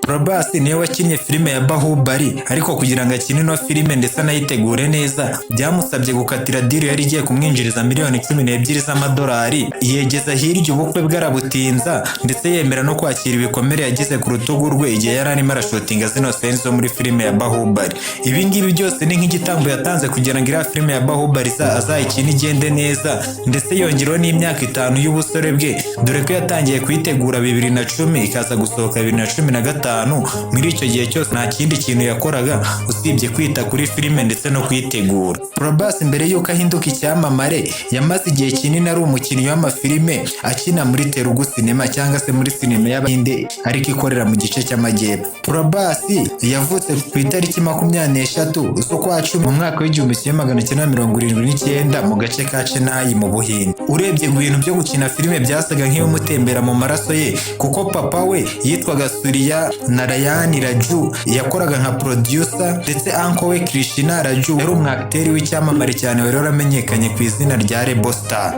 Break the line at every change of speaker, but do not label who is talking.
Prabhas niwe wakinnye filime ya Bahubali, ariko kugira ngo akine ino filime ndetse anayitegure neza, byamusabye gukatira deal yari igiye kumwinjiriza miliyoni 12 z'amadolari, yegeza hirya ubukwe bwe arabutinza, ndetse yemera no kwakira ibikomere yagize ku rutugu rwe igihe yari arimo arashootinga zino scene zo muri filime ya Bahubali. Ibi ngibi byose ni nk'igitambo yatanze kugira ngo iriya filime ya Bahubali azayikine igende neza, ndetse yongeraho n'imyaka 5 y'ubusore bwe, dore ko yatangiye kuyitegura 2010, ikaza gusohoka 2015. Muri icyo gihe cyose nta kindi kintu yakoraga usibye kwita kuri filime ndetse no kuyitegura. Prabhas, mbere y'uko ahinduka icyamamare, yamaze igihe kinini ari umukinnyi w'amafilime akina muri Telugu cinema, cyangwa se muri sinema y'Abahinde ariko ikorera mu gice cy'amajyepfo. Prabhas yavutse ku itariki 23 z'ukwa 10 mu mwaka w'1979 mu gace ka Chennai mu Buhinde. Urebye ku bintu byo gukina filime, byasaga nk'ibimutembera mu maraso ye, kuko papa we yitwaga Surya Narayan Raju, yakoraga nka producer, ndetse uncle we Krishna Raju yari umwakiteri w'icyamamare cyane wari waramenyekanye ku izina rya Rebel Star.